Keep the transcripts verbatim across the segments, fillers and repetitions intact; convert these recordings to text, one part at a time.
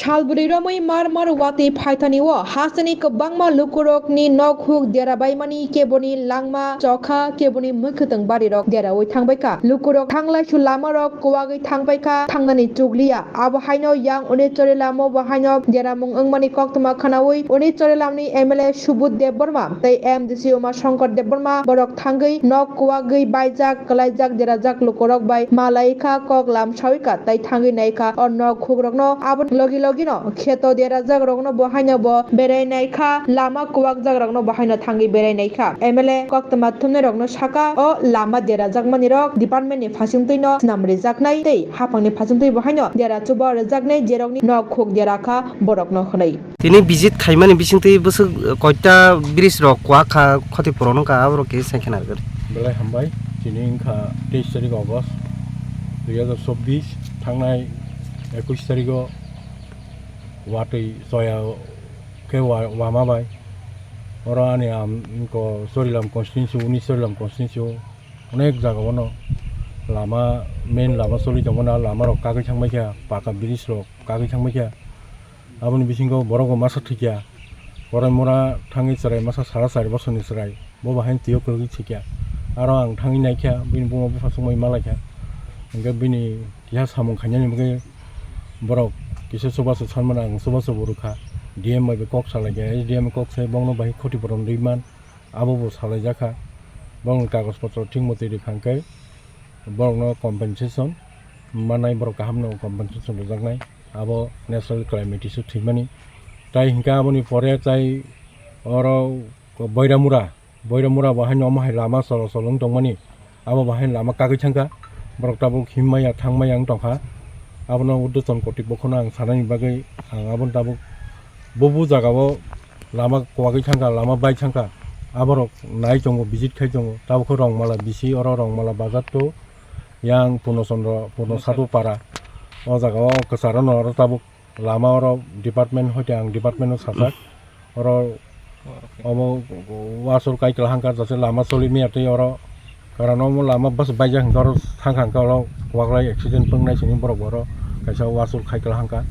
Sal bwrwi romwi mar mar watwi phaithani o hasteni kwbangma lukurokni nok huk dera baimani, keboni langma chokha, keboni mwkhwtwng barirok deraui thangbaikha. Lukurok thanglaisu lamarok kuwagwi thangbaikha, thangnani chukliya. Abo haino yang Unit Chorilam o bo haino deramung wngmani koktwma khwnaui Unit Chorilamni M L A Subudh Debbarma tei M D C Uma Shankar Debbarma borok thangwi nok kuwagwi baijak, kwlaijak, derajak lukurok bai malaikha, kok lam saui kha tei thangwi naikha o nok hukrokno. Abo logi logino kheto derajak rokno bo haino bo berai naikha, lama kuwakjak rokno bo haino thangwi berai naikha. M L A koktwma thumnai rokno saka o lama derajak mani rok department ni phasingtwi no swnam rijaknai tei haphangni phasingtwi bo haino dera chuba rijaknai, jerokni nok huk dera kha borokno hwnwi. Tini visit khaimani bisingtwi bwswk koita bridge rok kwak kha, khoti puron wngkha, aborok khe sai khena rwgwi. Belai hambai, tini wngkha teis tarik August dui hazar chobbish, thangnai ekush tarigo watwi soya khe wa-, wama bai. Oro ani am ko Chorilam constituency, Unit Chorilam constituency o onek jaga o no lama, main lama choli tongmani, lama rok kagwi thangbai kha, paka bridge rok kagwi thangbai kha. Aboni bisingo borok bo masa thwikya, borai mora thangwi chwrai masa sara chari bosorni chwrai, bo bahai twio kwrwgwi thwikya. Aro ang thangwi naikha, bini buma bupha chukmai malaikha, hwnkhe bini kisa samung khainani bagwi borok kisa chubachu sanmani ang chubachu bo rwkha. D M bai bo kok salaikha, S D M kok sai bokno bahai khoti puron rwimani. Abo bo salaijakha, borokni kagoj potro thik motwi rwkha hwnkhe borokno compensation mannai, borok kahamno compensation rwjaknai, abo natural calamity se thwimani. Tai hwnkhe aboni pore tai oro Boiramura, Boiramura bo haino omo hai lama cholo cholo wng tongmani. Abo bahai lama kagwi thangkha, borok tabuk himmaya thangmaya wng tongkha. Abono urdhwton kotipokhono ang sanani bagwi ang abono tabuk bubu jagao lama kwagwi thangkha, lama bai thangkha. Aborok nai tongo, visit khai tongo. Tabukhe Rongmala bisi, oro Rongmala bazar to yang Purno Chandra, Purno Sadhu Para. O jagao kwcharo no oro tabuk lama oro department hoite ang department o sajak. Oro omo wasol kai kla hangkha, jase lama choli mia tei oro karon omo lama bus baijak hingkhe oro thangkha hingkhe oro waklai accident tongnai sini borok oro kaisa wasol khai kla hangkha.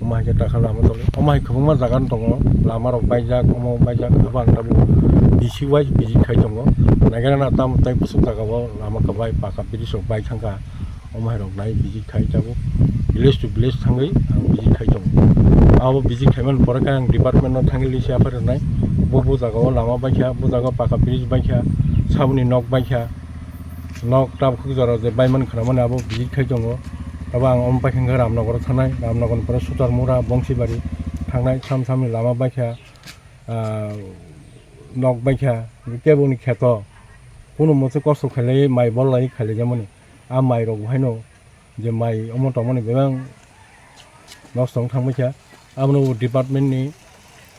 Omo hai khe takha lama choli, omo hai kwbangma jaga no tongo, lama rok baijak, omo baijak, abo ang tabuk D C wise visit khai tongo. Naikarana tamo tei bwswk jaga o lama kwbai paka bridge rok bai thangkha. Omo hai rok nai visit khai tabuk village to village thangwi ang visit khai tongo. Abo visit khaimani pore khe ang department no thangwi list yapharwi rwnai. Bo bo jaga o lama baikha, bo jaga o paka bridge baikha, saboni nok baikha, nok tabuk jora je baimani khwnamani abo visit khai tongo. Abo ang omo baikha hwnkhe Ramnagar o thanai, Ramnagar ni pore Sutarmura, Bongsibari thangnai, sam samni lama baikha, ah, nok baikha, keboni kheto kunu mote kosto khailai mai bol lai khailaijamani. A mai rok bo haino je mai omo tongmani bebak nosto wng thangbai kha. Abono bo department ni,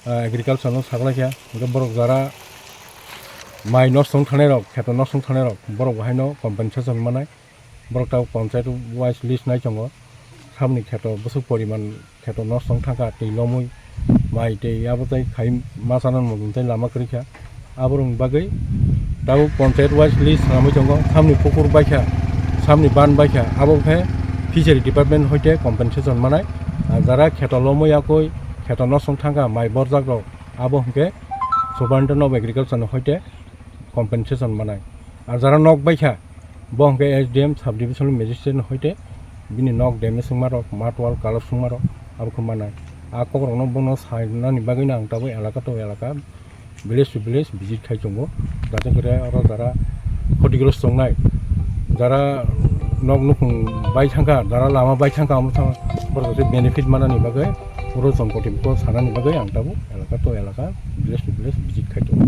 ah, agriculture no saklai kha. Hwnkhe borok jara mai nosto wng thangnai rok, kheto nosto wng thangnai rok, borok bo haino compensation manai. Borok tabuk panchayat wise list nai tongo. Saboni kheto bwswk poriman kheto nosto wng thangkha, twi lomwi mai tei abo tei khai ma chana mung tei lama kwrwi kha. Aborokni bagwi tabuk panchayat wise list swnamwi tongo. Samni pukur baikha, samni ban baikha, abo khe fishery department hoite compensation manai. Ar jara kheto lomwi yakwi kheto nosto wng thangkha mai borjak rok, abo hwnkhe Superintendent of Agriculture ni hoite compensation manai. Ar jara nok baikha, bo hwnkhe S D M, sub division magistrate ni hoite bini nok damage wngma rok, mat wall kalap wngma rok, abo khe manai. A kok rokno bono sanani bagwi no ang tabuk elaka to elaka, village to village visit khai tongo. Jate kore oro jara khotigrosto wngnai, jara nok nukhung bai thangkha, jara lama bai thangkha, omo thang borok khe benefit manani bagwi, oro jongkoti bo sanani bagwi ang tabuk elaka to elaka, village to village visit khai tongo.